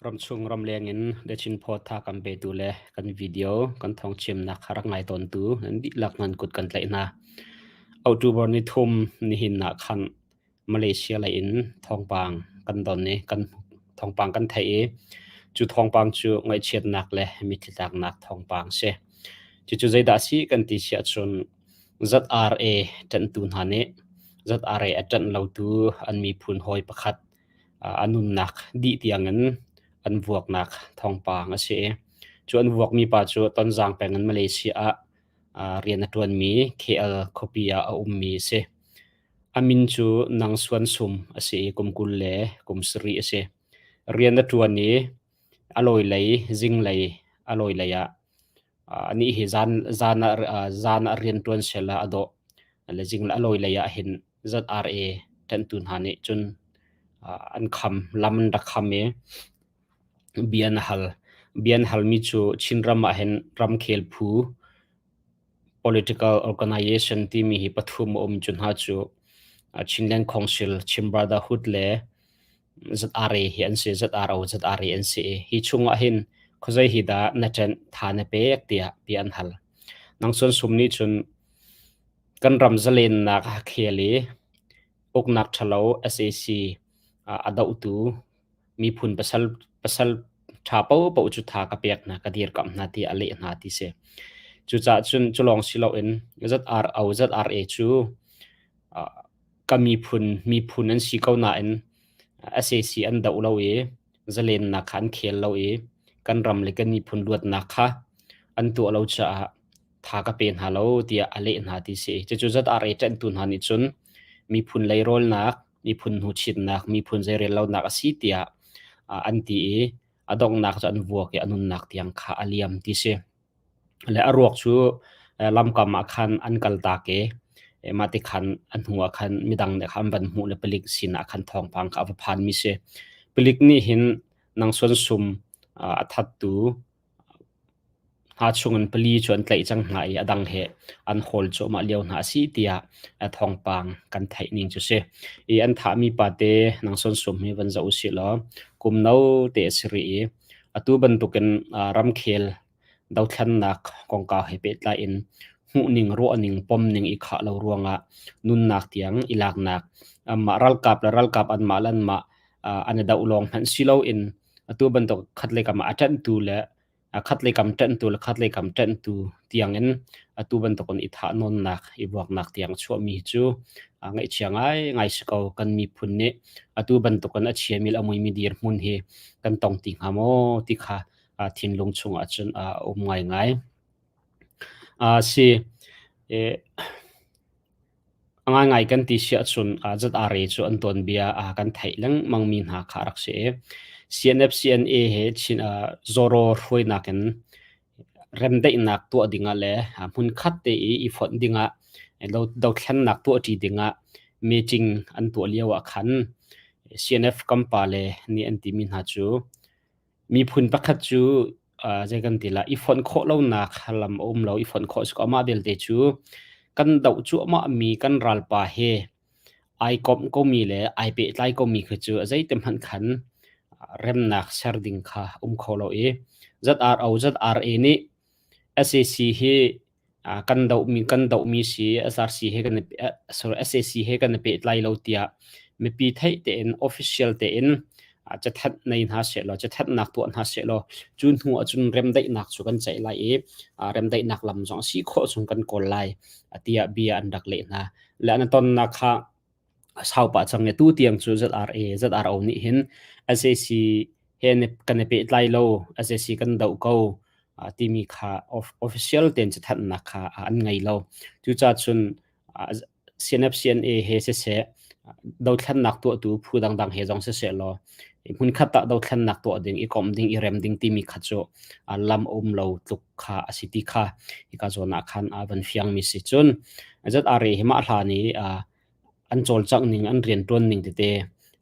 Ramchung ramleng in The Chin Post tha kan petu le kan video kan thawngchimnak kha rak ngai tawntu nan dihlak nan kut kan tlaih hna. October ni thum nihin ah khan Malaysia lei in thawngpang kan don i kan thawngpang kan theih i cu thawngpang cu ngaihchiatnak le mitthli tlaknak thawngpang si. Cucu zeidah a si kan ti si ahcun ZRA ṭanhtu hna nih ZRA a ṭanh lotu an miphun hawi pakhat a nunnak dih tiangin an vuaknak thawngpang a si i cu an vuakmi pa cu Tonzang peng in Malaysia ah rian a ṭuanmi KL khuapi ah a ummi a si. A min cu Nang Suan Sum a si i kum 20 le kum sarih a si. Rian a ṭuan i a lawilei zinglei a lawilei ah anih hi zan ah rian ṭuan sehla a dawh. Le zing a lawilei ah hin ZRA ṭanhtu hna nih cun an kham, lam an rak kham i bia an hal. Bia an halmi cu Chinram ah hin ramkhel phu political organization timi hi pathum a um. Cu hna cu Chinland Council, Chin Brotherhood le ZRA hi an si, ZRO, ZRA an si i hi chungah hin khuazei hi dah na ṭanh, tha na pek tiah bia an hal. Nang Suan Sum nih cun kan ram zalennak a khel i uknak ṭhalo sac a dohtu miphun pasal pasal ṭha paohpaoh cu tha ka pek hna, ka dirkamh hna tiah a leh hna ti si. Cucaah cun cu lawng si loin ZRO, ZRA cu ka miphun miphun an si ko nain sac an doh lo i zalennak kha an khel lo i kan ram le kan miphun luatnak kha an tuah lo caah tha ka pe hna lo tiah a leh hna ti si. Cucu ZRA ṭanhtu hna nih cun miphun leirawinak, miphun hnuchitnak, miphun zeirel lonak a si tiah an ti i a donghnak cu an vuak i a nunnak tiang kha a liam ti si. Le a ruak cu lamkam ah khan an kaltak i mah ti khan a hnu ah khan midang nih khan an van hmuh le palik sinah khan thawngpang kha a va phanmi si. Palik nih hin Nang Suan Sum a thattu hna chungin pali cu an tlaih cang hna i a dang he an hawl cuahmah lio hna a si tiah thawngpang kan theih ning cu si. I an thahmi pate Nang Suan Sum hi van zoh usih law kum no te a si rih i atu bantukin ramkhel dothlennak kongkau he pehtlai in hmuhning, ruahning, pomning i khah lo ruangah nunnak tiang i laknak anmah ralkap le ralkap anmah le anmah an i doh lawng hmanh si loin atu bantuk khatlei kam ah a ṭanhtu le khatlei kam ṭanhtu le khatlei kam ṭanhtu tiangin atu bantukin i thahnawnnak, i vuaknak tiang chuahmi cu ngaihchia ngaingai si ko. Kan miphun nih atu bantukin a chiami le a muimi dirhmun hi kan tong ti hnga maw ti kha thinlung chungah cun a um ngaingai. Si a ngaingai kan ti si ahcun ZRA cu an tuanbia kan theih lengmangmi hna kha a rak si i CNF CNA he Chin Zoro hruainak in remdaihnak tuah dingah le hmunkhat te i i fonh dingah dothlennak tuahṭi dingah meeting an tuah lio ah khan CNF kan pale nih an timi hna cu Miphun pakhat cu zei kan ti lai, i fonh khawh lonak lam a um lo, i fonh khawh a si ko. Amah belte cu kan doh cuahmahmi kan ralpa he ai komh komi le ai pehtlai komi khi cu zeiti hmanh khan remnak ser ding kha um kho lo i ZRO, ZRA nih sac hi kan dohmi kan dohmi si SRC he kan sorry SAC he kan i pehtlai lo tiah mipi theih tein official tein cathanh nei hna sehlaw cathanhnak tuah hna sehlaw cu hnu ahcun remdaihnak cu kan ceih lai i remdaihnak lam zong a si khawh chung kan kawl lai tiah bia an rak leh hna. Le an tonnak kha a sau pah cang i tutiang cu ZRA, ZRO nih hin sac he kan i pehtlai lo, sac kan doh ko timi kha official tein cathanhnak kha an ngei lo. Cucaah cun CNF CNA he siseh, dothlennak tuahtu phu dangdang he zong siseh law hmunkhat ah dothlennak tuah ding, i komh ding, i rem ding timi kha cu lam um lo tluk kha a si ti kha hika zawn ah khan a van fiangmi si. Cun ZRA hi mah hlan i an cawlcangh ning, an rianṭuan ning tete,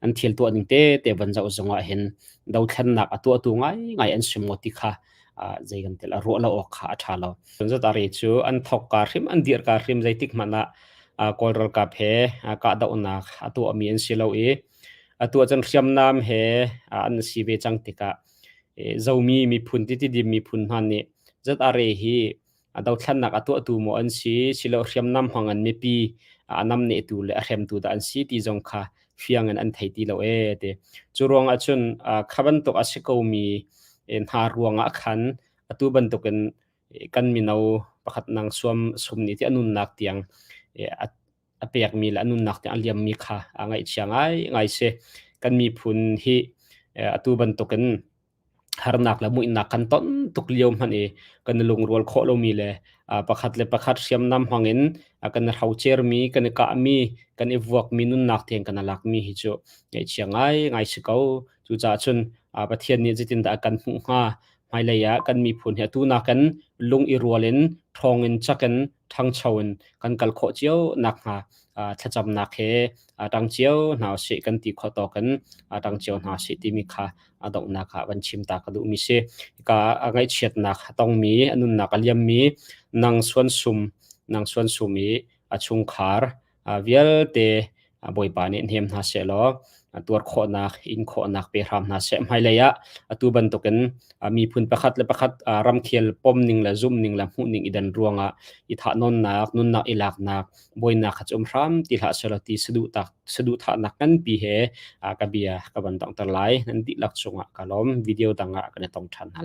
an thil tuah ning tete van zoh zong ah hin dothlennak a tuahtu ngaingai an si maw ti kha zei kan tel a ruah lo awk kha a ṭha lo. Zatari cu an thawkka hrim, an dirka hrim zeitik hmanh ah Kawl ralkap he kahdohnak a tuahmi an si lo i. Atu ahcun hriamnam he an si ve cang tikah Zomi miphun Tidim miphun hna nih ZRA hi a dothlannak a tuahtu maw an si silo hriamnam hmang in mipi a namnehtu le a hremtu dah an si ti zong kha fiang in an thei ti lo ee ti. Cu ruangah cun kha bantuk a si komi hna ruangah khan atu bantukin kan mino pakhat nang suam sum nih ti a nunnak tiang a pekmi le a nunnak tiang a liammi kha a ngaihchia ngaingai si. Kan miphun hi atu bantukin harnak le muihnak kan ton tuk lio hmanh i kan i lungrual khawh lomi le pakhat le pakhat hriamnam hmangin kan i hrocermi, kan i kahmi, kan i vuakmi nunnak tiang kan i lakmi hi cu ngaihchia ngaingai si ko. Cucaah cun Pathian nih zeitindah a kan hmuh hnga? Hmailei ah kan miphun hi atu nakin lung i rual in, ṭhawng in, cak in, ṭhangcho in kan kal khawh cio nakhnga thlacamnak he ṭang cio hna usih kan ti khawh tawk in ṭang cio hna usih timi kha a donghnak ah van chim ta ka duhmi si. Hika a ngaihchiatnak a tongmi, a nunnak a liammi nang suan sum, nang suan sum i a chungkhar vialte Bawipa nih hnem hna sehlaw tuar khawhnak, in khawhnak pe hram hna seh. Hmailei ah atu bantukin miphun pakhat le pakhat ramkhel pomning le zumhning le hmuhning i dan ruangah i thahnawnnak, nunnak i laknak, buainak kha cu um hram ti hlah sehlaw ti saduhthahnak nganpi he ka bia ka van donghter lai. Nan dihlak cungah ka lawm. Video dang ah kan i tong ṭhan hna lai.